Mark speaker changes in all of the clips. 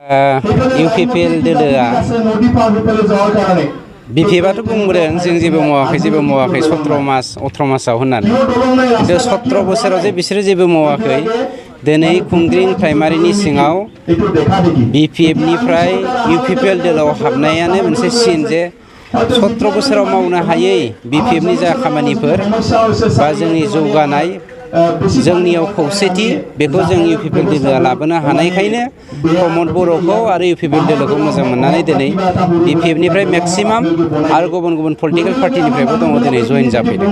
Speaker 1: UPPL दोलोआ बिपिएफआथ' बुंबोदों जों जेबो मावाखै 17 मास 18 मासाव होननानै खिन्थु 17 बोसोराव जे बिसोरो जेबो मावाखै दिनै खुंग्रिं प्राइमारिनि सिङाव बिपिएफनिफ्राय इउपिपिएल दोलोआव हाबनायानो मोनसे सिन जे 17 बोसोराव मावनो हायै बिपिएफनि जा खामानिफोर बा जोंनि जौगानाय जोंनियाव खौसेथि बेखौ जों इउपिपिएल दोलोआ लाबोनो हानायखायनो प्रमद बर'खौ आरो इउपिपिएल दोलोखौ मोजां मोननानै दिनै बिपिएफनिफ्राय मेक्सिमाम आरो गुबुन गुबुन पलिटिकेल पार्टिनिफ्रायबो दङ दिनै जइन जाफैदों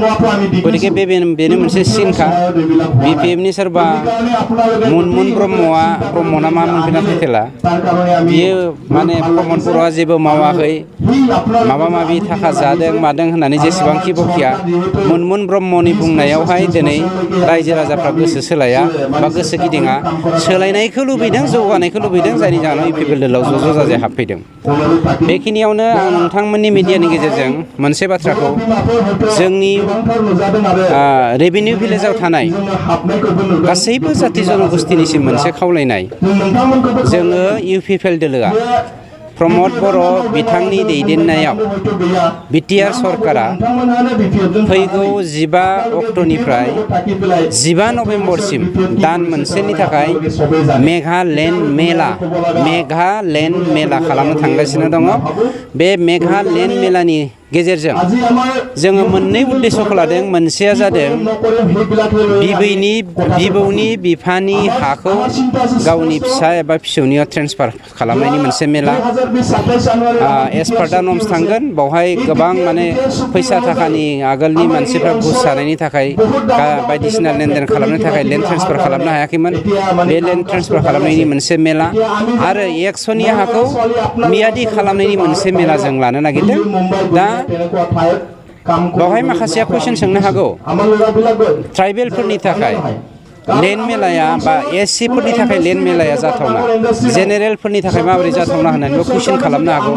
Speaker 1: गतिके बेनो मोनसे सिनखा बिपिएफनि सोरबा मुनमुन ब्रह्मना मा मोनफिना टाइटेला बियो माने प्रमद बर'आ जेबो मावाखै माबा माबि थाखा जादों मादों होननानै जेसेबांखि बखिया मुनमुन ब्रह्मनि बुंनायावहाय दिनै रायजो राजाफ्रा गोसो सोलाया बा गोसो गिदिङा सोलायनायखौ लुबैदों जौगानायखौ लुबैदों जायनि जाहोनाव इउपिपिएल दोलोआव ज' जाजाय हाबफैदों बेखिनियावनो आं नोंथांमोननि मिडियानि गेजेरजों मोनसे बाथ्राखौ जोंनि रेभिनिउ भिलेजाव थानाय गासैबो जाथि जनगोष्ठीनिसिम मोनसे खावलायनाय जोङो इउपिपिएल दोलोआ प्रमद बर' बिथांनि दैदेननायाव बिटिआर सरकारा फैगौ 15 अक्ट'निफ्राय 15 नभेम्बरसिम दान मोनसेनि थाखाय मेघालेण्ड मेला खालामनो थांगासिनो दङ बे मेघालेण्ड मेलानि गेजेरजों जोङो मोननै उद्देश्यखौ लादों मोनसेया जादों बिबौनि बिफानि हाखौ गावनि फिसा एबा फिसौनियाव ट्रेन्सफार खालामनायनि मोनसे मेला एस पार दा नर्म्स थांगोन बावहाय गोबां माने फैसा थाखानि आगोलनि मानसिफ्रा घुस जानायनि थाखाय बायदिसिना लेनदेन खालामनो थाखाय लेन्ड ट्रेन्सफार खालामनो हायाखैमोन बे लेन्ड ट्रेन्सफार खालामनायनि मोनसे मेला आरो 100नि हाखौ मियादि खालामनायनि मोनसे मेला जों लानो नागिरदों दा बेवहाय माखासेया कुइसन सोंनो हागौ ट्राइबेलफोरनि थाखाय लेन्ड मेलाया बा एससिफोरनि थाखाय लेन्ड मेलाया जाथावना जेनेरेलफोरनि थाखाय माबोरै जाथावना होननानैबो कुइसन खालामनो हागौ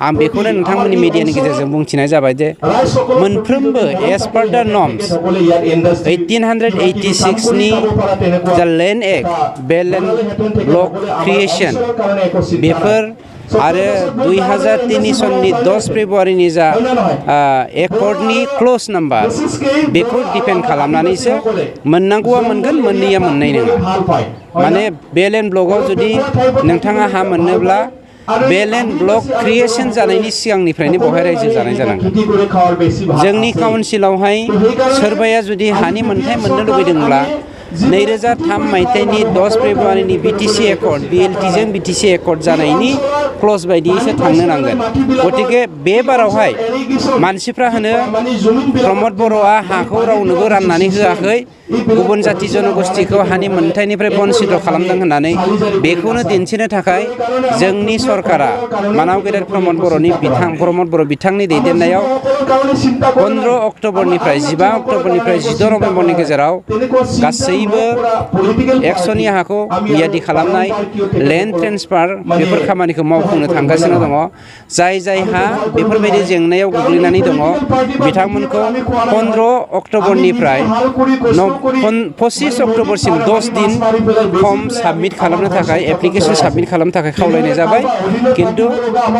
Speaker 1: आं बेखौनो नोंथांमोननि मिडियानि गेजेरजों बुंथिनाय जाबाय जे मोनफ्रोमबो एस पार दा नर्म्स 1886 नि जा लेन्ड एक्ट बे लेन्ड ब्लक क्रिएशन बेफोर आरो 2003 सननि 10 फेब्रुवारिनि जा एकर्डनि क्ल'ज नाम्बार बेखौ डिपेन्ड खालामनानैसो मोननांगौआ मोनगोन मोननैया मोननाय नङा माने बे लेन्ड ब्लकआव जुदि नोंथाङा हा मोननोब्ला बे लेन्ड ब्लक क्रिएशन जानायनि सिगांनिफ्रायनो बेवहाय रायजो जानाय जानांगोन जोंनि काउन्सिलावहाय सोरबाया जुदि हानि मोनथाय मोननो लुबैदोंब्ला 2003 मायथाइनि 10 फेब्रुवारिनि बिटिसि एकर्ड बिएलटिजों बिटिसि एकर्ड जानायनि क्ल'ज बायदियैसो थांनो नांगोन गतिके बे बारावहाय मानसिफ्रा होनो प्रमद बर'आ हाखौ रावनोबो राननानै होआखै गुबुन जाथि जनगोष्ठीखौ हानि मोनथायनिफ्राय बन्सित खालामदों होननानै बेखौनो दिन्थिनो थाखाय जोंनि सरकारा मानाव गेदेर प्रमद बर' बिथांनि दैदेननायाव 15 अक्ट'बरनिफ्राय 15 अक्ट'बरनिफ्राय 16 नभेम्बरनि गेजेराव गासैबो 100नि हाखौ मियादि खालामनाय लेन्ड ट्रेन्सफार बेफोर खामानिखौ मावफुंनो थांगासिनो दङ जायहा बेफोरबायदि जेंनायाव गोग्लैनानै दङ बिथांमोनखौ 15 अक्ट'बरनिफ्राय 25 अक्ट'बरसिम 10 दिन फर्म साबमिट खालामनो थाखाय एप्लिकेसन साबमिट खालामनो थाखाय खावलायनाय जाबाय खिन्थु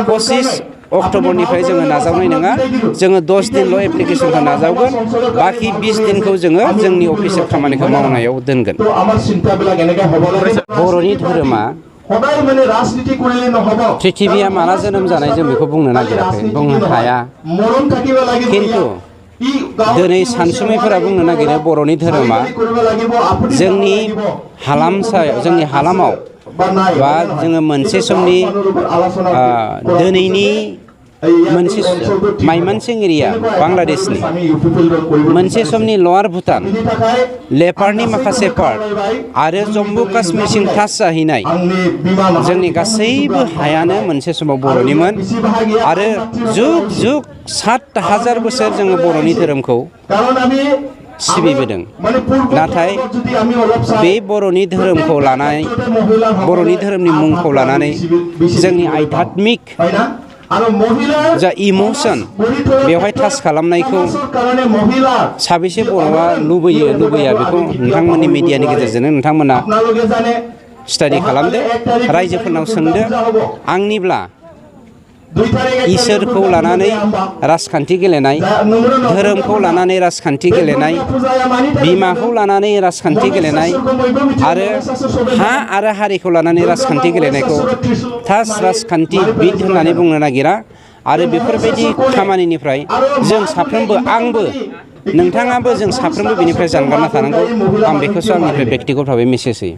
Speaker 1: 25 अक्ट'बरनिफ्राय जोङो नाजावनाय नङा जोङो 10 दिनल' एप्लिकेसनखौ नाजावगोन बाखि 20 दिनखौ जोङो जोंनि अफिसियेल खामानिखौ मावनायाव दोनगोन बर'नि धोरोमा पृथिबिया माला जोनोम जानाय जों बेखौ बुंनो नागिराखै बुंनो हाया खिन्थु दिनै सानसुमैफोरा बुंनो नागिरो बर'नि धोरोमा जोंनि हालामाव बा जोङो मोनसे समनि दिनैनि मोनसे माइमानसिं एरिया बांलादेशनि मोनसे समनि लवार भुटान लेपारनि माखासे पार्ट आरो जम्मु काश्मीरसिम टाच जाहैनाय जोंनि गासैबो हायानो मोनसे समाव बर'निमोन आरो जुग 7,000 बोसोर जोङो बर'नि धोरोमखौ सिबिबोदों नाथाय बे बर'नि धोरोमखौ लानाय बर'नि धोरोमनि मुंखौ लानानै जोंनि आध्यात्मिक जा इमोशन बेवहाय टाच खालामनायखौ साबेसे बर'आ लुबैया बेखौ नोंथांमोननि मिडियानि गेजेरजोंनो नोंथांमोना स्टाडि खालामदो रायजोफोरनाव सोंदो आंनिब्ला इसोरखौ लानानै राजखान्थि गेलेनाय धोरोमखौ लानानै राजखान्थि गेलेनाय बिमाखौ लानानै राजखान्थि गेलेनाय आरो हा आरो हारिखौ लानानै राजखान्थि गेलेनायखौ थास राजखान्थि बिद होननानै बुंनो नागिरा आरो बेफोरबायदि खामानिनिफ्राय जों साफ्रोमबो आंबो नोंथाङाबो जों साफ्रोमबो बेनिफ्राय जानगारना थानांगौ आं बेखौसो आंनिफ्राय बेक्तिगतभाबै मेसेज होयो